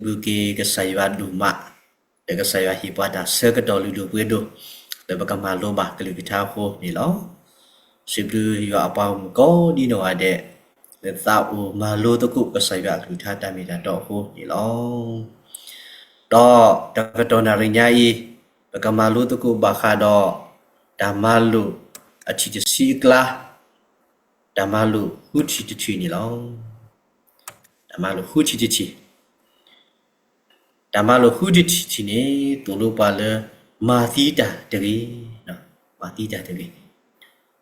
ပစံးဘျုးက့ၤကစၢ်ယွၤဒိၣ်မး, ဒီးကစၢ်ယွၤဟ့ၣ်ပှၤတၢ်ဆၢကတီၢ်လုၢ်ဒိၣ်ပှ့ၤဒိၣ်, လၢပကမၤလိဘၣ်ကလုၢ်ကထါအဃိန့ၣ်လီၤ. စံးဘျုးယွၤအပှၤဂီၢ်မုၢ်ကိးဒံနီၢ်ဂၤဒဲး, လၢသးအိၣ်မၤလိသကိးကစၢ်ယွၤအကလုၢ်ကထါတၢ်မ့ၢ်တၢ်တီအဃိန့ၣ်လီၤ. ဒီးတကတီၢ်နၣ်ရံၣ်ညါအံၤ, ပကမၤလိသကိးဘၣ်ဃးဒီး တၢ်မၤလိာ်အထံၣ်တဆံအကျါ, တၢ်မၤလိာ်ဃုထံၣ်တထံၣ်န့ၣ်လီၤ. တၢ်မၤလိာ်ဃုထံၣ်တထံၣ်, တၢ်မၤလိာ်ဃုထံၣ်တထံၣ်န့ၣ် သိၣ်လိပှၤလၢ မၤသံတၢ်တဂ့ၤ, မၤသံတၢ်တဂ့ၤ.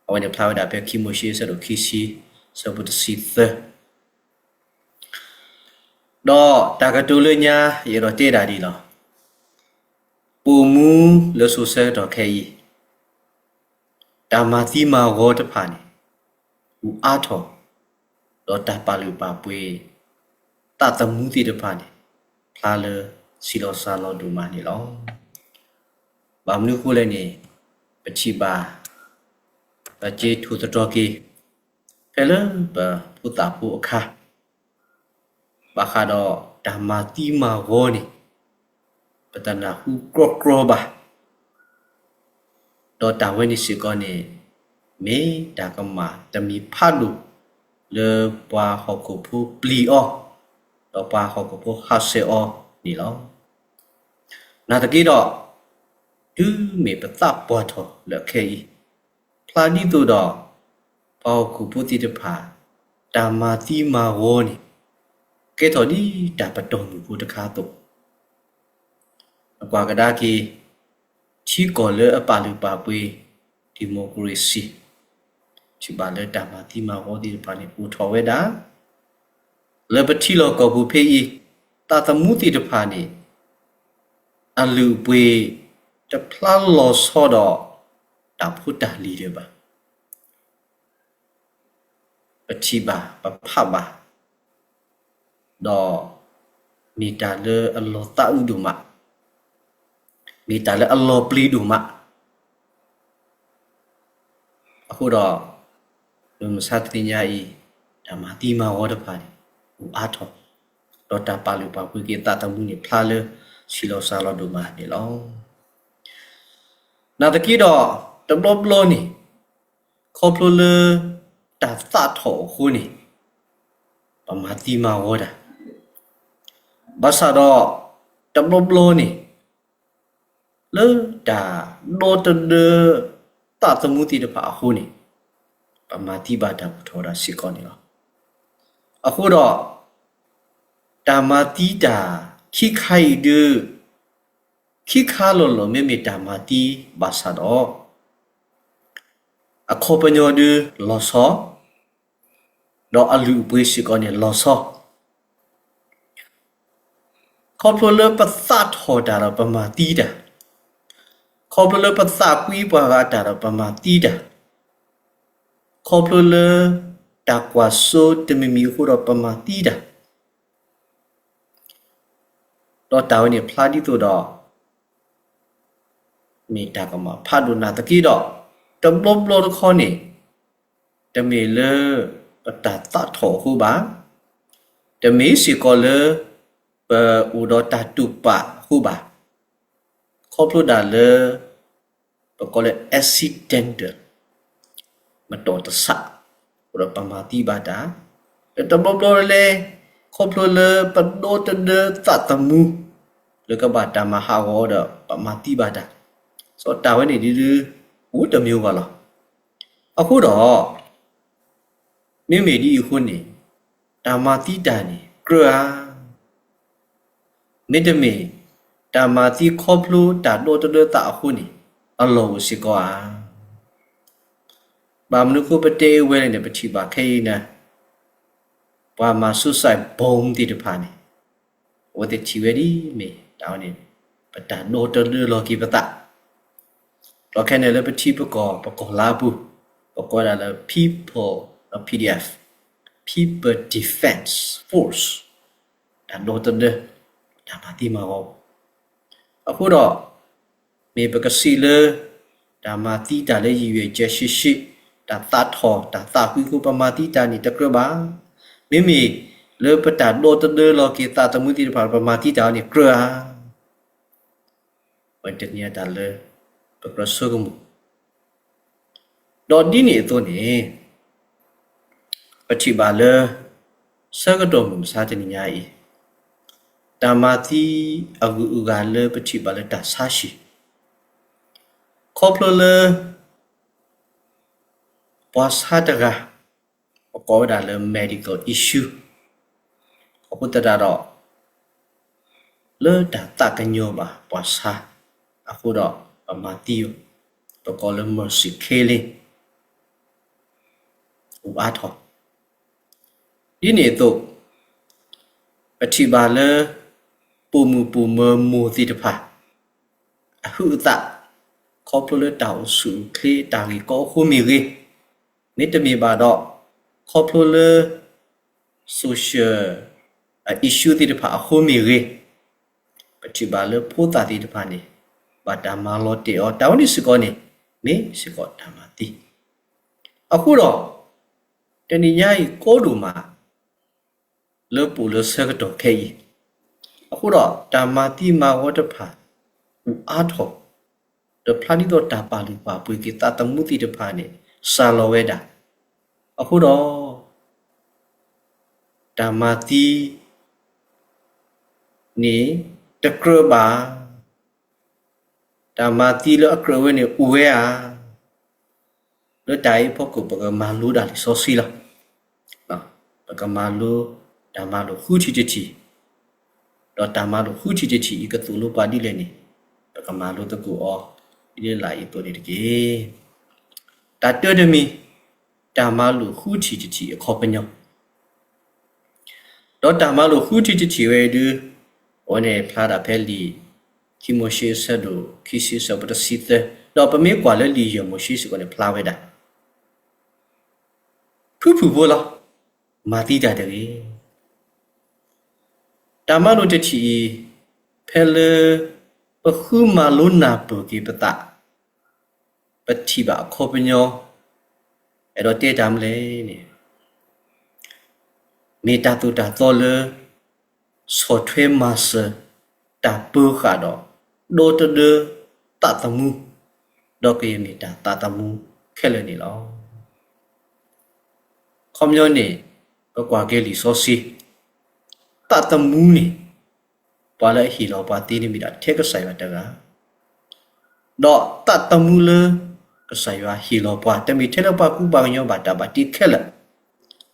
အဝဲန့ၣ်ဖျါဝဲဒၣ်ဖဲခံမိၤၡ့ အဆၢဒိၣ်ခံဆံ, အဆၢဖိတဆံသၢ. ဒီးတၢ်ကတိၤလၢညါ ယအဲၣ်ဒိးတဲဒၣ်ဒ်အံၤလီၤ. ပိာ်မူလၢစိၤဆၢကတီၢ်ခဲအံၤ, တၢ်မၤသံမၤဂီၤတဖၣ်န့ၣ် အိၣ်အါထီၣ်, ဒီးတၢ်ပာ်လုၢ်ပာ်ပှ့ၤ သးသမူသ့ၣ်တဖၣ်န့ၣ် ဖျါလၢဆံးလီၤစှၤလီၤဒိၣ်မးန့ၣ်လီၤ. ဘၣ်မနုၤအဃိလဲၣ်န့ၣ်, ပထံၣ်ဘၣ် ပက့ၤထိၣ်သတြီၤက့ၤ ဖဲလၢပဖိသၣ်ဖိအခါ ဘၣ်ဃးဒီးတၢ်မၤသံမၤဂီၤန့ၣ် ပတနၢ်ဟူကြီကြီဘၣ်. ဒီးတၢ်ဝဲန့ၣ်စ့ၢ်ကီးန့ၣ် မ့ၢ်တၢ်ကမၣ်တမံၤဖးဒိၣ် လၢပှၤဟီၣ်ခိၣ်ဖိပျံၤအီၤ, ဒီးပှၤဟီၣ်ခိၣ်ဖိဟးဆှဲးအီၤန့ၣ်လီၤ. နာ်သက့ဒီး, တုၤမ့ၢ်ပသးပှၢ်ထီၣ်လၢအခဲအံၤ, ဖျါဒ်သိးဒီး ပှၤဟီၣ်ခိၣ်ဖိသ့ၣ်တဖၣ် တၢ်မၤသံမၤဂီၤန့ၣ် ကဲထီၣ်ဒ်တၢ်ပတီၢ်မုၢ်ဖိတခါအသိး, နကွၢ်ကဒါက့ၤ ထံကီၢ်လၢအပာ်လုၢ်ပာ်ပှ့ၤ democracy ထံၣ်ဘၣ်လၢတၢ်မၤသံမၤဂီၤသ့ၣ်တဖၣ်န့ၣ် အိၣ်ထီၣ်ဝဲဒၣ် လၢပထံလီၢ်ကီၢ်ပူၤဖဲအံၤ, သးသမူသ့ၣ်တဖၣ်န့ၣ် အလုၢ်အပှ့ၤတဖျါလီၤဆီဒီး တၢ်ဖိတၢ်လံၤဒံးဘၣ်. ပထံၣ်ဘၣ်ပဖးဘၣ်, ဒီးမ့ၢ်တၢ်လၢအလီၤသးအုးဒိၣ်မး, မ့ၢ်တၢ်လၢအလီၤပျံၤဒိၣ်မး. အဃိဒီး လၢမုၢ်ဆါတနံၤညါအံၤ, တၢ်မၤသံမၤဂီၤတဖၣ်န့ၣ် အိၣ်အါထီၣ်, ဒီးတၢ်ပာ်လုၢ်ပာ်ပှ့ၤက့ၤသးသမူန့ၣ် ဖျါလၢဆံးလီၤစှၤလီၤဒိၣ်မးန့ၣ်လီၤ. နာ်သက့ဒီး, တဘျီဘျီန့ၣ်, ခီဖျိလၢ တၢ်သးထီၣ်အဃိန့ၣ်, ပမၤသံမၤဂီၤတၢ်, ဘၣ်ဆၣ်ဒီး, တဘျီဘျီန့ၣ်, လၢတၢ်ဒီတဒၢ သးသမူသ့ၣ်တဖၣ်အဃိန့ၣ်, ပမၤသံဘၣ်တၢ်အိၣ်ထီၣ်ဝဲဒၣ်စ့ၢ်ကီးန့ၣ်လီၤ. အဃိဒီး, တၢ်မၤသံတၢ်ခံခါအံၤဒုး, ခံခါလီၤလီၤမ့မ့ၢ်တၢ်မၤသံဘၣ်ဆၣ်ဒီး, အခီပညီဒုးလီၤဆီ, ဒီးအလုၢ်အပှ့ၤစ့ၢ်ကီးန့ၣ်လီၤဆီ. ခီဖျိလၢပသးထီၣ်တၢ်ဒီးပမၤသံတၢ်, ခီဖျိလၢပသးကွံပှၤဂၤတၢ်ဒီးပမၤသံတၢ်, ခီဖျိလၢ တၢ်ကွၢ်စိတမံၤမံၤအဃိဒီးပမၤသံတၢ် ဒီးတၢ်ဝဲန့ၣ်ဖျါဒ်သိးဒီး မ့ၢ်တၢ်ကမၣ်ဖးဒိၣ်နာ်သက့ဒီး, တဘျီဘျီတခီန့ၣ်, တမ့ၢ်လၢ ပတၢ်သးထီၣ်အဃိဘၣ်, တမ့ၢ်စ့ၢ်ကီးလၢ ပအိၣ်ဒီးတၢ်တူၢ်ပာ်အဃိဘၣ်, ခီဖျိဒၣ်လၢ ပကိးလၢ accidental မတီၢ်တဆး, အဃိဒီးပမၤသံဘၣ်တၢ်, ဒီးတဘျီဘျီလဲၣ်, ခီဖျိလၢပဒီတဒၢသးသမူ, လၢကဘၣ်တၢ်မၤဟးဂီၤဒီးပမၤသံဘၣ်တၢ်, စီၤတၢ်ဝဲန့ၣ်ဒ်ဒုး, အိၣ်တမံၤဘၣ်လီၤ. အဃိဒီး မ့မ့ၢ်ဒ်အံၤအဃိန့ၣ်, တၢ်မၤသံတၢ်န့ၣ်ကြၢးဧါ, မ့တမ့ၢ်, တၢ်မၤသံခီဖျိတၢ်ဒီတဒၢသးအဃိန့ၣ်, အလီၢ်အိၣ်စ့ၢ်ကီးဧါ. ဘၣ်မနုၤအဃိပတဲအဝဲန့ၣ်န့ၣ် ပထံၣ်ဘၣ်ခဲအံၤန့ၣ်, ပှၤမၤ suicide bomb သ့ၣ်တဖၣ်န့ၣ်, အဝဲသ့ၣ်ထံၣ်ဝဲဒ်မ့ၢ်တၢ်ဝဲန့ၣ်, ပတၢ်ဒီတဒၢလီၤက့ၤပသး, ဒီးခဲန့ၣ်လၢပထံပကီၢ်ပကီၢ်လါအပူၤ, ပကိးဒၣ်လၢ People, PDF, People Defense Force, တၢ်ဒီတဒၢ, တၢ်မၤသံမၤဂီၤ အဃိဒီး, မ့ၢ်ပကစံးလၢ တၢ်မၤသံတၢ်လၢယံာ်ယံာ်ကဲဆံးဆံး, တၢ်သးထီၣ်တၢ်သးကွံအဃိပမၤသံတၢ်န့ၣ်တကြၢးဘၣ်. မ့မ့ၢ် လၢပတၢ်ဒီတဒၢလီၤက့ၤသးသမူသ့ၣ်တဖၣ် ပမၤသံတၢ်အီၤန့ၣ်ကြၢးဧါ. အဝဲတနံၤအတၢ်လၢ ပကြၢးဆိကမိၣ် ဒီးဒ်န့ၣ်အသိးန့ၣ် ပထံၣ်ဘၣ်လၢ ဆၢကတီၢ်မုၢ်မဆါတနံၤညါအံၤ တၢ်မၤသံအဂုၤအဂၤလၢပထံၣ်ဘၣ်လၢတၢ်ဆါဟံၣ် ခီဖျိလၢ ပှၤဆါတဂၤ ပကိးဝဲဒၣ်လၢ medical issue အဃိသတးဒီး လၢတၢ်သးကညီၤဘၣ်ပှၤဆါအဃိဒီး ပမၤသံအီၤ ပကိးလၢ mercy killing အိၣ်အါထီၣ်. ဒ်န့ၣ်အသိး ပထံၣ်ဘၣ်လၢ ပိာ်မုၣ်ပိာ်မၢၤမိၢ်သ့ၣ်တဖၣ် အဟုးအသး ခီဖျိလၢတၢ်အိၣ်ဆူၣ်အိၣ်ချ့တၢ်ဂ့ၢ်ကီအဃိမ့ၢ်ဂ့ၤ, မ့တမ့ၢ်ဘၣ်ဒီး ခီဖျိလၢ social issue သ့ၣ်တဖၣ်အဃိမ့ၢ်ဂ့ၤ, ပထံၣ်ဘၣ်လၢဖိသၣ်သ့ၣ်တဖၣ်န့ၣ် ဘၣ်တၢ်မၤလီၤတဲာ်အီၤ တၢ်ဝဲန့ၣ်စ့ၢ်ကီးန့ၣ် မ့ၢ်စ့ၢ်ကီးတၢ်မၤသံ. အဃိဒီး တနံၤညါအံၤကီဒိၣ်မး လၢပအိၣ်လၢဆၢကတီၢ်ခဲအံၤ, အဃိဒီး တၢ်မၤသံမၤဂီၤတဖၣ် အိၣ်အါထီၣ်, ဒီးဖျါဒ်သိးတၢ်ပာ်လုၢ်ပာ်ပှ့ၤက့ၤသးသမူသ့ၣ်တဖၣ်န့ၣ် စှၤလီၤဝဲဒၣ်. အဃိဒီး တၢ်မၤသံန့ၣ် တကြၢးဘၣ်, တၢ်မၤသံလၢအကြၢးဝဲန့ၣ်အိၣ်ဝဲဧါ. လၢတၢ်အံၤအဖီခိၣ် ပကမၤလိဒၣ်လံာ်စီဆှံလီၤ. ပကမၤလိတၢ်မၤလိာ်ဃုထံၣ်တထံၣ်, ဒီးတၢ်မၤလိာ်ဃုထံၣ်တထံၣ်အံၤ ကသိၣ်လိပှၤဒ်လဲၣ်န့ၣ် ပကမၤလိသကိးအီၤ ဒ်လၢလာ်အံၤအသိးန့ၣ်တက့ၢ်. တၢ်တၢတမံၤ, တၢ်မၤလိာ်ဃုထံၣ်တထံၣ်အခီပညီ ဒီးတၢ်မၤလိာ်ဃုထံၣ်တထံၣ်ဝဲအံၤဒုး အဝဲန့ၣ်ဖျါဒၣ်ဖဲလံာ်ခံမိၤၡ့အဆၢဒိၣ်ခံဆံအဆၢဖိတဆံသၢ, ဒီးပမ့ၢ်ကွၢ်လၢလံာ်ယဲၢ်မိၤၡ့စ့ၢ်ကီးန့ၣ် ဖျါဝဲဒၣ် ဖုဖုဖိလီၤ, မၤသံတၢ်တဂ့ၤ. တၢ်မၤလိာ်တထံၣ်အံၤ ဖဲလၢ ပဃုမၤလိနၢ်ပၢၢ်က့ၤပသး ပထံၣ်ဘၣ်အခီပညီ အဲၣ်ဒိးတဲတၢ်မနုၤလဲၣ်န့ၣ် မ့ၢ်တၢ်သိၣ်တၢ်သီလၢ ဆီၣ်ထွဲမၤစၢၤ တၢ်ပၢဃာ်ဒီး ဒီတဒၢသးသမူ, ဒီးကယဲၢ်မ့ၢ်တၢ်သးသမူခဲလၢာ်န့ၣ်လီၤ. အခီပညီန့ၣ် ပကွၢ်က့ၤလံာ်စီဆှံ, သးသမူန့ၣ် ပှၤလၢအဟ့ၣ်လီၤပှၤသ့န့ၣ် မ့ၢ်ဒၣ်ထဲကစၢ်ယွၤတဂၤ ဒီးသးသမူလၢကစၢ်ယွၤဟ့ၣ်လီၤပှၤ တမ့ၢ်ထဲလၢပှၤကူပှၤကညီဘၣ်တၢ်ဘၣ်တ့ခဲလၢာ်.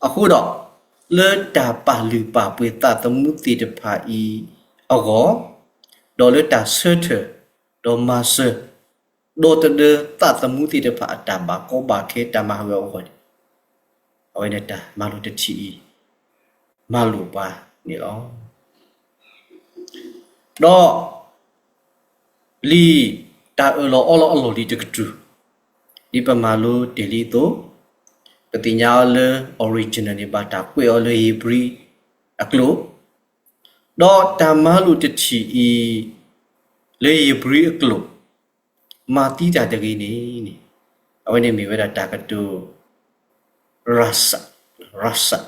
အဃိဒီး လၢတၢ်ပာ်လုၢ်ပာ်ပှ့ၤသးသမူသ့ၣ်တဖၣ်အံၤအဂီၢ်, ဒီးလၢတၢ်ဆၢထၢၣ် ဒီးမၤစၢၤ ဒီတဒၢသးသမူသ့ၣ်တဖၣ်အတၢ်ဘၣ်ကီဘၣ်ခဲတၢ်မၤဟးဂီၤအဂီၢ်န့ၣ်, အဝဲန့ၣ်တၢ်မၤလိာ်တထံၣ်အံၤ မၤလိာ်ပှၤန့ၣ်လီၤ. ဒီး လံာ်တၢ်အၢၣ်လီၤအီလီၤအလီၢ်လံၤတကတြူၢ်, ဒ်ပမၤလိတ့ၢ်လံအသိး, ပသ့ၣ်ညါအီၤလၢ original န့ၣ် ဘၣ်တၢ်ကွဲးအီၤလၢဧ့ၤဘြံၤအကျိာ်, ဒီးတၢ်မၤလိာ်တထံၣ်အံၤ လၢဧ့ၤဘြံၤအကျိာ် မၤသံတၢ်တဂ့ၤန့ၣ်, အဝဲန့ၣ်မ့ၢ်ဝဲဒၣ်တၢ်ကတိၤ ရးစး, ရးစး,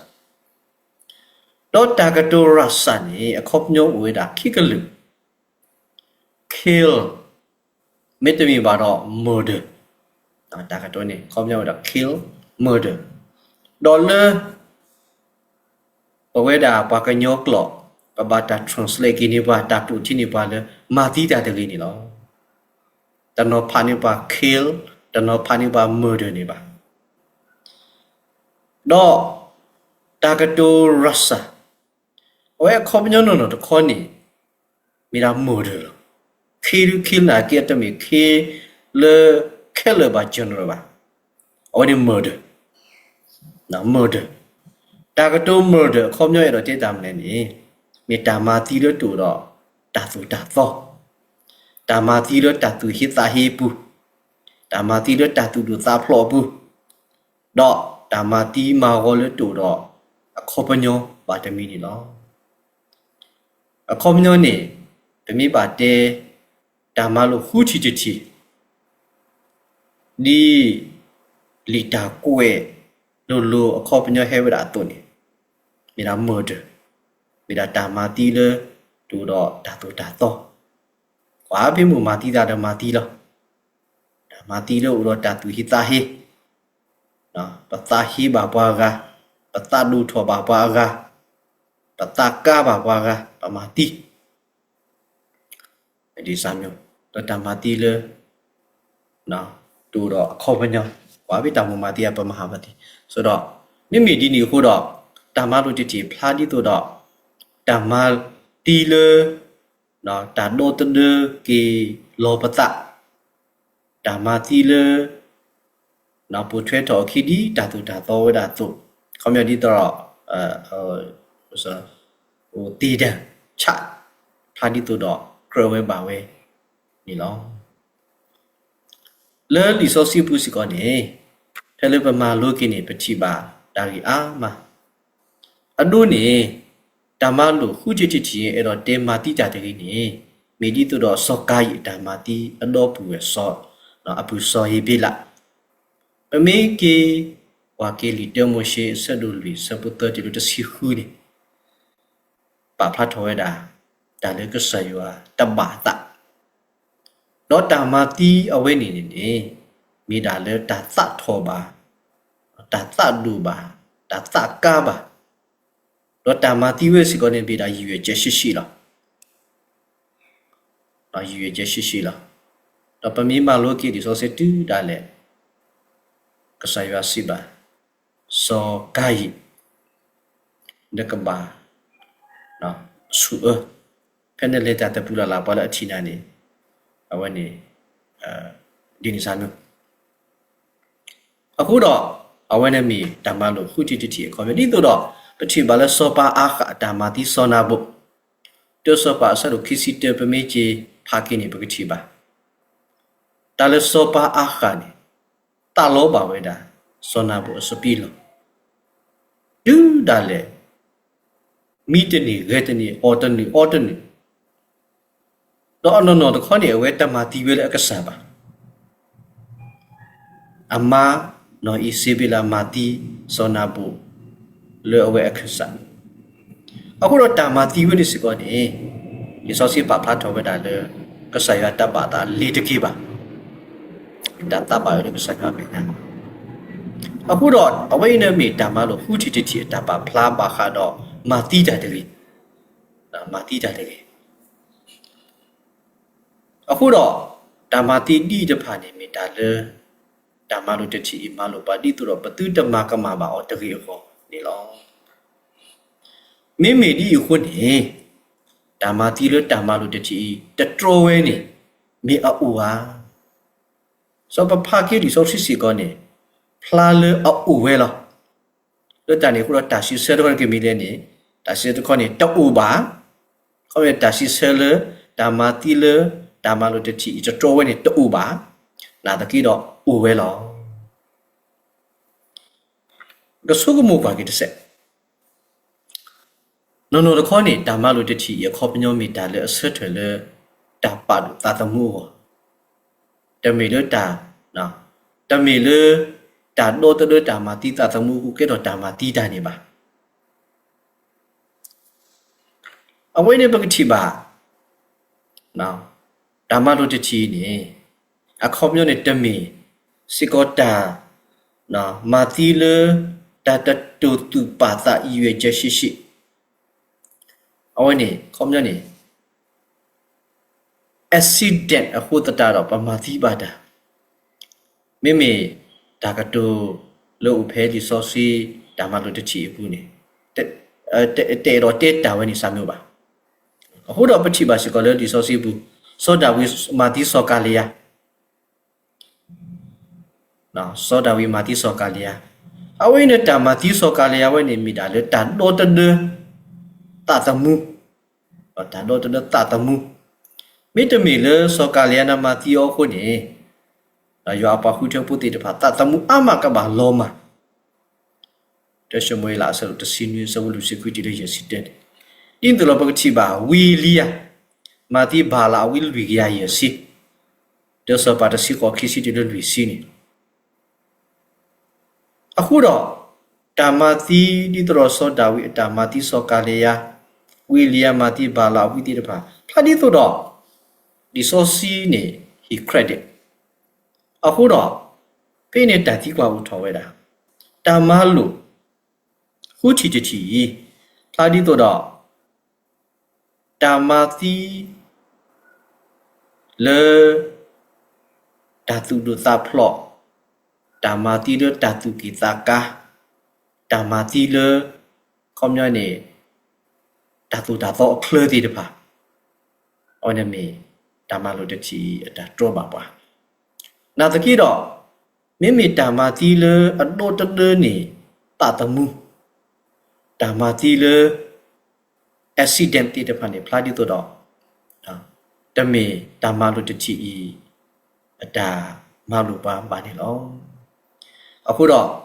ဒီးတၢ်ကတိၤရးစးန့ၣ် အခီပညီအိၣ်ဝဲဒၣ်ခံကလုာ်, kill မ့တမ့ၢ်ဘၣ်ဒီး murder, တၢ်ကတိၤန့ၣ် အခီပညီဝဲဒၣ် kill, murder, ဒီးလၢ ပဝဲဒၣ်ပှၤကညီကျိာ် ပဘၣ်တၢ် translate က့ၤန့ၢ်ပှၤ တၢ်ပိာ်ထံန့ၢ်ပှၤလၢ မၤသံတၢ်တဂ့ၤန့ၣ်လီၤ. တနီၤဖးန့ၢ်ပှၤ kill, တနီၤဖးန့ၢ်ပှၤ murder န့ၣ်ဘၣ်. ဒီး တၢ်ကတိၤရးစး အဝဲအခီပညီနီၢ်နီၢ်တခီန့ၣ် မ့ၢ်ဒၣ် murder လီၤ. Kill, kill နာ်က့ အတမ့ၢ် kill လၢ ခဲလၢာ်ဘၣ် general ဘၣ်. အဝဲန့ၣ် murder, murder, တၢ်ကတိၤ murder အခီပညီအဲၣ်ဒိးတဲတၢ်မနုၤလဲၣ်န့ၣ်, မ့ၢ်တၢ်မၤသံလၢတအိၣ်ဒီးတၢ်သိၣ်တၢ်သီ, တၢ်မၤသံလၢတၢ်သူၣ်ဟ့သးဟ့အပူၤ, တၢ်မၤသံလၢတၢ်သူၣ်ဒိၣ်သးဖျိးအပူၤ, ဒီးတၢ်မၤသံမၤဂီၤလၢတအိၣ်ဒီးအခီပညီဘၣ်တမံၤန့ၣ်လီၤ. အခီပညီန့ၣ် ပမ့ၢ်ဘၣ်တဲ တၢ်မၤလိာ်ဃုထံၣ်တထံၣ် ဒ်လံာ်တၢ်ကွဲးလိၤလိၤအခီပညီဟဲဝဲဒၣ်အသိးန့ၣ်, မ့ၢ်ဒၣ် murder, မ့ၢ်ဒၣ်တၢ်မၤသံလၢ တအိၣ်ဒီးတၢ်သိၣ်တၢ်သီ, ကွၢ်ဖဲမိၢ်မၤသံသးဒီးမၤသံလီၤ. တၢ်မၤသံလၢအိၣ်ဒီးတၢ်သူၣ်ဟ့သးဟ့, ပသးဟ့ဘၣ်ပှၤဂၤ, ပသးဒိၣ်ထီၣ်ဘၣ်ပှၤအဂၤ, ပသးကါဘၣ်ပှၤဂၤ, ပမၤသံ ဒ်စၢ်မၠိ ဒီးတၢ်မၤသံလၢ တအိၣ်ဒီးအခီပညီ, ကွၢ်ဖဲတၢ်မိၢ်မၤသံအပမၤဟးမၤသံ, ဆိုတော့ မ့မ့ၢ်ဒ်န့ၣ်အဃိဒီး တၢ်မၤလိာ်တထံၣ်ဖျါဒ်သိးဒီး တၢ်မၤသံလၢ တၢ်ဒီသဒၢက့ၤလီၤပသး, တၢ်မၤသံလၢ ပိာ်ထွဲထီၣ်အခံဒ်တၢ်သိၣ်တၢ်သီဝဲဒၣ်အသိး, ခီပညီဒ်သိးဒီး သ့ဒၢဆး ဖျါဒ်သိးဒီး ကြၢးဝဲဘၣ်ဝဲန့ၣ်လီၤ. လၢလံာ်စီဆှံပူၤစ့ၢ်ကီးန့ၣ် ဖဲလၢပမၤလိက့ၤန့ၣ် ပထံၣ်ဘၣ်တၢ်ဂ့ၢ်အါမး, အဒိန့ၣ် တၢ်မၤလိာ်ဃုထံၣ်တထံၣ် အဲၣ်ဒိးတဲမၤသံတၢ်တဂ့ၤန့ၣ် မ့ၢ်ဒ်သိးဒီးစီၤကၤယံၣ်အတၢ်မၤသံအဒီပုၢ်ဝဲၢ် အပုၢ်စီၤဧ့ၤဘ့လး, ပမ့ၢ်က့ၤကွၢ်က့ၤလံာ်တၢမိၤၡ့ အဆၢဒိၣ်လွံၢ် အဆၢဖိသၢတုၤလၢတဆံဃုန့ၣ် ပာ်ဖျါထီၣ်ဝဲဒၣ် တၢ်လၢကစၢ်ယွၤတဘၣ်အသး, ဒီးတၢ်မၤသံအဝဲန့ၣ်န့ၣ် မ့ၢ်ဒၣ်လၢတၢ်သးထီၣ်ဘၣ်, တၢ်သးဒိၣ်ဘၣ်, တၢ်သးကါဘၣ်, ဒီးတၢ်မၤသံဝဲစ့ၢ်ကီးန့ၣ် မ့ၢ်ဒၣ်ရည်ရွယ်ချက်ရှိရှိလီၤ. ရည်ရွယ်ချက်ရှိရှိလီၤ. ဒီးပမ့ၢ်မၤလိက့ၤလံာ်စီဆှံတုၤဒၣ်လဲာ် ကစၢ်ယွၤစံးဘၣ် စီၤကၤယံၣ် နကဘၣ်ဆူၣ်အၢ, ဖဲနလဲၤတၢ်သပူၤလၢ်လၢ် ပှၤလၢအထံၣ်နၤန့ၣ် အဝဲန့ၣ် ဒ်န့ၣ်စၢ်မၠိ အဃိဒီး အဝဲန့ၣ်မ့ၢ်တၢ်မၤလိာ်ဃုထံၣ်တထံၣ်အခီပညီ ဒ်သိးဒီး ပထံၣ်ဘၣ်လၢစီၤပၤအၤဃးအတၢ်မၤသံစီၤနၤဘူၣ်, တၢစီၤပၤအဆၢဒိၣ်ခံဆံတၢ ပမ့ၢ်က့ၤဖးက့ၤန့ၣ် ပကထံၣ်ဘၣ် တၢ်လၢစီၤပၤအၤဃးန့ၣ် သးလီဘၣ်ဝဲဒၣ် စီၤနၤဘူၣ်အစပံးလီၢ် တုၤဒၣ်လဲာ် မံတန့ၢ်ဂဲၤတန့ၢ် အီၣ်တန့ၢ်အီတန့ၢ် ဒီးအနီၢ်နီၢ်တခီန့ၣ် အဝဲတမၤသံဝဲလၢအကစၢ်ဘၣ်. အမါနီၢ်အံၤစ့ဘ့လးမၤသံစီၤနၤဘူၣ် လၢအဝဲအခစၢ်, အဃိဒီးတၢ်မၤသံဝဲန့ၣ်စ့ၢ်ကီးန့ၣ် လံာ်စီဆှံပာ်ဖျါထီၣ်ဝဲဒၣ်လၢ ကစၢ်ယွၤတဘၣ်သးလ့ၤတက့ၢ်ဘၣ်. တၢ်သးဘၣ်ဝဲလၢကစၢ်ယွၤအမဲာ်ညါ, အဃိဒီးအဝဲအံၤန့ၣ်မ့ၢ်တၢ်မၤလိာ်ဃုထံၣ်တထံၣ်အတၢ်ပာ်ဖျါဘၣ်ဃးဒီး မၤသံတၢ်တဂ့ၤ, မၤသံတၢ်တဂ့ၤ အဃိဒီး တၢ်မၤသံဒ်အံၤတဖၣ်န့ၣ် မ့ၢ်တၢ်လၢ တၢ်မၤလိာ်တထံၣ်အံၤမၤလိာ်ပှၤဒ်သိးဒီး ပသုတမၤကမၣ်ဘၣ်အီၤတဂ့ၤအဂီၢ်န့ၣ်လီၤ. မ့မ့ၢ်ဒ်အံၤအဃိန့ၣ် တၢ်မၤသံလၢတၢ်မၤလိာ်တထံၣ်အံၤ တတြီဝဲန့ၣ် မ့ၢ်အအိၣ်ဧါ. စီၤပဖးက့လံာ်စီဆှံစ့ၢ်ကီးန့ၣ် ဖျါလၢအအိၣ်ဝဲလီၤ. လၢတၢ်န့ၣ်အဃိဒီး တၢ်စံးဆၢတခီန့ၣ်ကမ့ၢ်လဲၣ်န့ၣ် တၢ်စံးဆၢတခီန့ၣ် တအိၣ်ဘၣ်. ခီမ့ၢ်တၢ်စံးဆၢလၢ တၢ်မၤသံလၢ တၢ်မၤလိာ်တထံၣ်အံၤ တတြီဝဲန့ၣ် တအိၣ်ဘၣ်. နာ်သက့ဒီးအိၣ်ဝဲလီၤ. ကဆိကမိၣ်ကွၢ်က့ၤတစဲး နီၢ်နီၢ်တခီန့ၣ် တၢ်မၤလိာ်တထံၣ်အံၤအခီပညီမ့ၢ်တၢ်လၢအဆၢထၢၣ်လၢ တၢ်ပာ်ဒိၣ်သးသမူအဂီၢ်, တမ့ၢ်လၢတၢ်, တမ့ၢ်လၢ တၢ်ဒီသဒၢတၢ်မၤသံသးသမူအဃိ ကဲထီၣ်တၢ်မၤသံတၢ်န့ၣ်ဘၣ်. အဝဲန့ၣ်ပကထံၣ်ဘၣ် တၢ်မၤလိာ်တထံၣ်အံၤန့ၣ် အခီပညီန့ၣ် တမ့ၢ်စ့ၢ်ကီးတၢ် မၤသံလၢ တၢ်တတိာ်သူၣ်ပာ်သးရည်ရွယ်ချက်ရှိရှိ, အဝဲန့ၣ် အခီပညီန့ၣ် accident အဃိသတးဒီး ပမၤသံဘၣ်တၢ်, မ့မ့ၢ်တၢ်ကတိၤလၢအိၣ်ဖဲလံာ်စီဆှံ တၢ်မၤလိာ်တထံၣ်အပူၤန့ၣ် တအဲၣ်ဒိးတဲတၢ်ဝဲန့ၣ်စၢ်မ့ၢ်ဘၣ်. အဃိဒီးပထံၣ်ဘၣ်စ့ၢ်ကီးလၢလံာ်စီဆှံပူၤ စီၤဒၤဝံးမၤသံစီၤကၤလံယၤ စီၤဒၤဝံးမၤသံစီၤကၤလံယၤ, အဝဲအံၤန့ၣ် တၢ်မၤသံစီၤကၤလံယၤဝဲန့ၣ် မ့ၢ်ဒၣ်လၢတၢ်ဒီသဒၢ သးသမူ, တၢ်ဒီသဒၢသးသမူ, မ့တမ့ၢ်လၢစီၤကၤလံယၤန့ၣ်မၤသံအီၤအဃိန့ၣ် ဒီးယွၤအပှၤဃုထၢဖိသ့ၣ်တဖၣ် သးသမူအါမးကဘၣ်လီၤမၢ် တၢ်ၡမူၤအ့လးအဆၢဒိၣ်တဆံနွံ အဆၢဖိလွံၢ်ဆံခွံတုၤလၢယဲၢ်ဆံတၢန့ၣ်, ဒ်သိးလီၤပကထံၣ်ဘၣ် ဝံအ့လံယၤ မၤသံဘၤလးအဝံလွံၢ်ကယၤယဲၢ်ဆံ, တၢစီၤပၤတဆံဃိး ခံဆံတုၤလၢလွံၢ်ဆံန့ၣ်, အဃိဒီး တၢ်မၤသံဒ်သိးဒီးစီၤဒၤဝံးအတၢ်မၤသံစီၤကၤလံယါ, ဝံအ့လံယါမၤသံဘၤလးအဝံသ့ၣ်တဖၣ် ဖျါဒ်သိးဒီး လံာ်စီဆှံန့ၣ် ဟ့ၣ် credit အဃိဒီး ဖဲန့ၣ်တၢ်သံကွၢ်အိၣ်ထီၣ်ဝဲဒၣ် တၢ်မၤလိာ် ဃုထံၣ်တထံၣ်အံၤ ဖျါဒ်သိးဒီး တၢ်မၤသံ လၢ တၢ်သူၣ်ဒိၣ်သးဖျိး, တၢ်မၤသံလၢတၢ်သူၣ်က့ၣ်သးကါ, တၢ်မၤသံလၢ ခီပညီန့ၣ် တၢ်သိၣ်တၢ်သီအချၢသ့ၣ်တဖၣ် အဝဲန့ၣ်မ့ၢ် တၢ်မၤလိာ်တထံၣ်အံၤအတၢ်တြီဘၣ်ပှၤ. နာ်သက့ဒီး မ့မ့ၢ်တၢ်မၤသံလၢအဒိၣ်တဒၢန့ၣ် သးသမူ, တၢ်မၤသံလၢ accident သ့ၣ်တဖၣ်န့ၣ် ဖျါဒ်သိးဒီး တမ့ၢ်တၢ်မၤလိာ်တထံၣ်အံၤ အတၢ်မၤလိာ်ပှၤဘၣ်န့ၣ်လီၤ. အဃိဒီး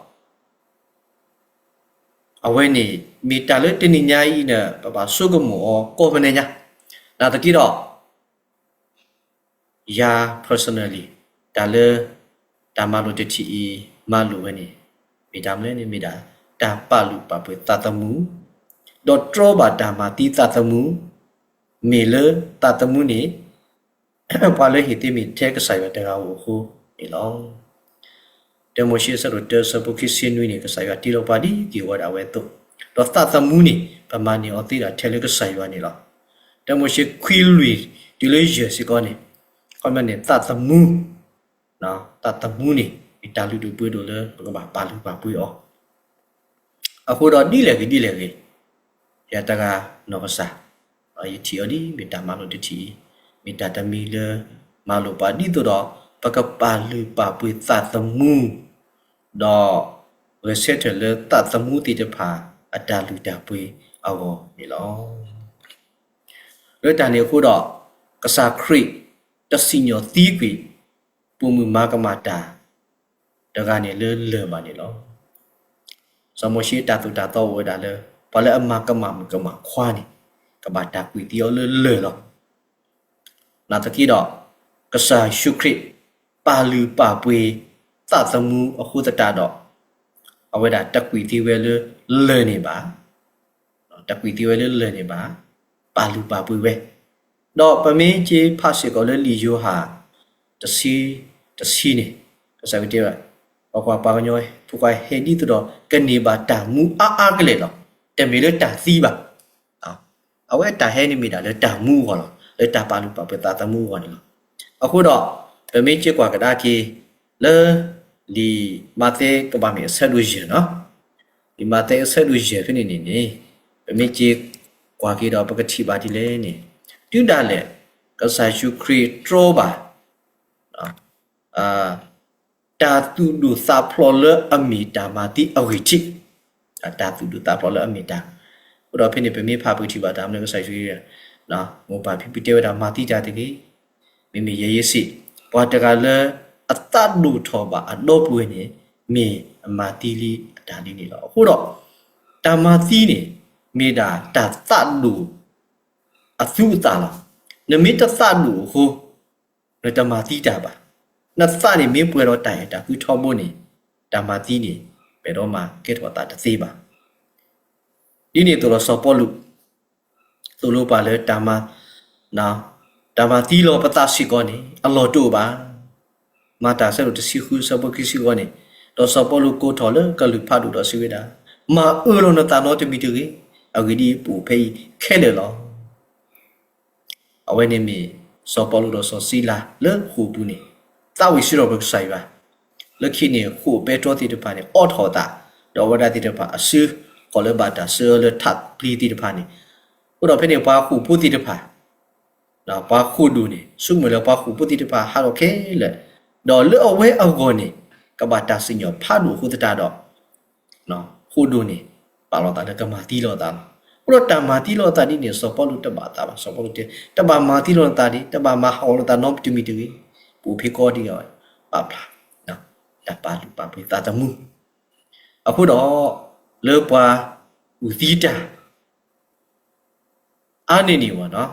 အဝဲန့ၣ် မ့ၢ်တၢ်လၢတနံၤညါအံၤန့ၣ် ပဘၣ်ဆိကမိၣ်အီၤကိးမံၤညါ, နာ်သက့ဒီး ယၤ personally တၢ်လၢ တၢ်မၤလိာ်တထံၣ်အံၤ မၤလိာ်ဝဲန့ၣ် မ့ၢ်တၢ်မနုၤလဲၣ်န့ၣ် မ့ၢ်ဒၣ် တၢ်ပာ်လုၢ်ပာ်ပှ့ၤသးသမူ, ဒီးတြီဘၣ်တၢ်မၤသံသးသမူ, မ့ၢ်လၢသးသမူန့ၣ် ပှၤလၢဟ့ၣ်သ့မ့ၢ်ထဲကစၢ်ယွၤတဂၤဧိၤအဃိန့ၣ်လီၤ. တၢမိၤၡ့အဆၢဒိၣ်တၢအဆၢဖိခံဆံနွံန့ၣ် ကစၢ်ယွၤတ့လီၤပှၤဒ်က့ၤဝဲဒၣ်ဝဲအသိး, ဒီးသးသမူန့ၣ် ပမၤန့ၢ်အီၤသ့ဒၣ်ထဲလၢကစၢ်ယွၤန့ၣ်လီၤ. တၢမိၤၡ့ခွံလွံၢ်တုၤလၢယဲၢ်စ့ၢ်ကီးန့ၣ်, ခီပညီန့ၣ် သးသမူ, သးသမူန့ၣ် မ့ၢ်တၢ်လုၢ်ဒိၣ်ပှ့ၤဒိၣ်လၢပကဘၣ်ပာ်လုၢ်ပာ်ပှ့ၤအီၤ အဃိဒီးဒ်လဲၣ်ဂ့ၤဒ်လဲၣ်ဂ့ၤ, ယၤတဂၤနီၢ်ကစၢ်, ယထံၣ်အီၤဒ်မ့ၢ်တၢ်မၤလိာ်တထံၣ်အံၤ, မ့ၢ်တၢ်တမံၤလၢ မၤလိာ်ပှၤဒ်သိးဒီး ပကပာ်လုၢ်ပာ်ပှ့ၤသးသမူ, ဒီးဂဲၤဆၢထၢၣ်လၢသးသမူသ့ၣ်တဖၣ် အတၢ်လုၢ်တၢ်ပှ့ၤအဂီၢ်န့ၣ်လီၤ. လၢတၢ်န့ၣ်အဃိဒီး ကစၢ်ခရံာ် တစံၣ်ညီၣ်သံကွံာ် ပိာ်မုၣ်မၤကမၣ်တၢ် တဂၤန့ၣ်လၢလၢၢ်ဘၣ်န့ၣ်လီၤ. စီၤမိၤၡ့တၢ်သိၣ်တၢ်သီအိၣ်ဝဲဒၣ်လၢ ပှၤလၢအမၤကမၣ်မုၣ်ကမၣ်ခွါန့ၣ် ကဘၣ်တၢ်ကွံာ်သံအီၤလၢလၢၢ်လီၤ. နာ်သက့ဒီး ကစၢ်ယ့ၣ်ၡူးခရံာ် ပာ်လုၢ်ပာ်ပှ့ၤသးသမူအဃိသတးဒီး အဝဲဒၣ်တကွံာ်သံဝဲလၢလၢၢ်န့ၣ်ဘၣ် တကွံာ်သံဝဲလၢလၢၢ်န့ၣ်ဘၣ်, ပာ်လုၢ်ပာ်ပှ့ၤဝဲ, ဒီးပမ့ၢ်က့ၤဖးစ့ၢ်ကီးလၢလံာ်ယိၤဟၣ် တဆံ, တဆံန့ၣ်, ကစၢ်ခရံာ်တဲဝဲ, ပပှၤကညီဖိခွါဟဲဒ်သိးဒီး ကန့ၢ်ဘၣ်တၢ်မူအါအါကလဲာ်လီၤ. တမ့ၢ်လၢတၢ်သံဘၣ်. အဝဲတၢ်ဟဲန့ၣ်မ့ၢ်ဒၣ်လၢတၢ်မူအဂီၢ်လီၤ. လၢတၢ်ပာ်လုၢ်ပာ်ပှ့ၤသးသမူအဂီၢ်န့ၣ်လီၤ. အဃိဒီး ပမ့ၢ်က့ၤကွၢ်ကဒါက့ၤ လၢ လံာ်မးသဲကဘၣ်မ့ၢ်အဆၢဒိၣ်ယဲၢ်နီၤ, လံာ်မးသဲအဆၢဒိၣ်ယဲၢ်ဖဲန့ၣ်န့ၣ်န့ၣ်, ပမ့ၢ်က့ၤကွၢ်က့ၤဒီးပကထံၣ်ဘၣ်ဒ်လဲၣ်န့ၣ်, တုၤဒၣ်လဲာ် ကစၢ်ယ့ၣ်ၡူးခရံာ်တြီဘၣ် တၢ်သူၣ်ဒိၣ်သးဖျိးလၢအမ့ၢ်တၢ်မၤသံအဂံၢ်ထံး, တၢ်သူၣ်ဒိၣ်သးဖျိးလၢအမ့ၢ်တၢ်, အဃိဒီးဖဲန့ၣ် ပမ့ၢ်ဖးပကထံၣ်ဘၣ်တၢ်မနုၤကစၢ်ယ့ၣ်ၡူးခရံာ်, မိၢ်ပၢ်ဖံဖုတဲဝဲဒၣ် မၤသံတၢ်တဂ့ၤ, မ့မ့ၢ်ယဲယဲစ့ၢ်, ပှၤတဂၤလၢအသးဒိၣ်ထီၣ်ဘၣ်အဒီပုၢ်ဝဲၢ်န့ၣ် မ့ၢ်အမၤသံလံအတၢ်လံန့ၣ်လီၤ. အဃိဒီး တၢ်မၤသံန့ၣ် မ့ၢ်ဒၣ်တၢ်သးဒိၣ်အသူအသးလီၤ. နမ့ၢ်တသးဒိၣ်အဃိ နတမၤသံတၢ်ဘၣ်. နသးန့ၣ်မ့ၢ်ပှဲၤဒီးတၢ်အဲၣ်တၢ်ကွံထီဘိန့ၣ် တၢ်မၤသံန့ၣ် ပှဲၤဒီးမၤကဲထီၣ်သးတသ့ဘၣ်. ဒ်န့ၣ်အသိးဒီးစီၤပီလူး သိၣ်လိပှၤလၢတၢ်မၤ တၢ်မၤသံလီၤပသးစ့ၢ်ကီးန့ၣ် အလီၢ်တအိၣ်ဘၣ်. မၤတၢ်ဆၢဒိၣ်တဆံဃုဆၢဖိခံဆံဃိးန့ၣ်, ဒီးစီၤပီလူးကိးထီၣ်လၢကလုၢ်ဖးဒိၣ်ဒီးစံးဝဲဒၣ်, မၤအၢလီၤနသးနီတမံၤတဂ့ၤ, အဂ့ၢ်ဒ်အံၤ, ပအိၣ်ဖဲအံၤခဲလၢာ်လီၤ. အဝဲန့ၣ်မ့ၢ်စီၤပီလူးဒီးစီၤစံလၤလၢဃိာ်ပူၤန့ၣ်, သးဝံၣ်စံးထီၣ်ပတြၢၤကစၢ်ယွၤ, လၢခံန့ၣ်ဃိာ်ပဲတြီသ့ၣ်တဖၣ်န့ၣ် အိးထီၣ်အသး, ဒီးအဝဲဒၣ်သ့ၣ်တဖၣ်အစု, ဃီၤလၢဘၣ်တၢ်ဆှၢလၢထးဖျံသ့ၣ်တဖၣ်န့ၣ်, အဃိဒီးဖဲန့ၣ် ပှၤဃိာ်ဖိသ့ၣ်တဖၣ် ပှၤဃိာ်ဒိၣ်န့ၣ် ဆိကမိၣ်လၢပှၤဃိာ်ဖိသ့ၣ်တဖၣ်ဟးထီၣ်ခဲလၢာ်, ဒီးလၢအဝဲအဂီၢ်န့ၣ် ကဘၣ်တၢ်စံၣ်ညီၣ်ဖးဒိၣ်အဃိသတးဒီး ဃိာ်ဒိၣ်န့ၣ် ပာ်လီၤသးလၢကမၤသံလီၤသးလီၤ. အဃိဒီးတၢ်မၤသံလီၤသးဒ်န့ၣ် စီၤပီလူးတဘၣ်သးဘၣ်. စီၤပီလူးတဲ တဘၣ်မၤသံလီၤနသးဒံး, တဘၣ်မၤဟးဂီၤလီၤနသးနီတမံၤတဂ့ၤ, ပအိၣ်ဖဲကီဒံးအီၤ ပာ်ဖျါ တၢ်ပာ်လုၢ်ပာ်ပှ့ၤသးသမူ. အဃိဒီး လၢပှၤကူၣ်သံတၢ် အါန့ၢ်န့ၣ်ဝဲနီၤ,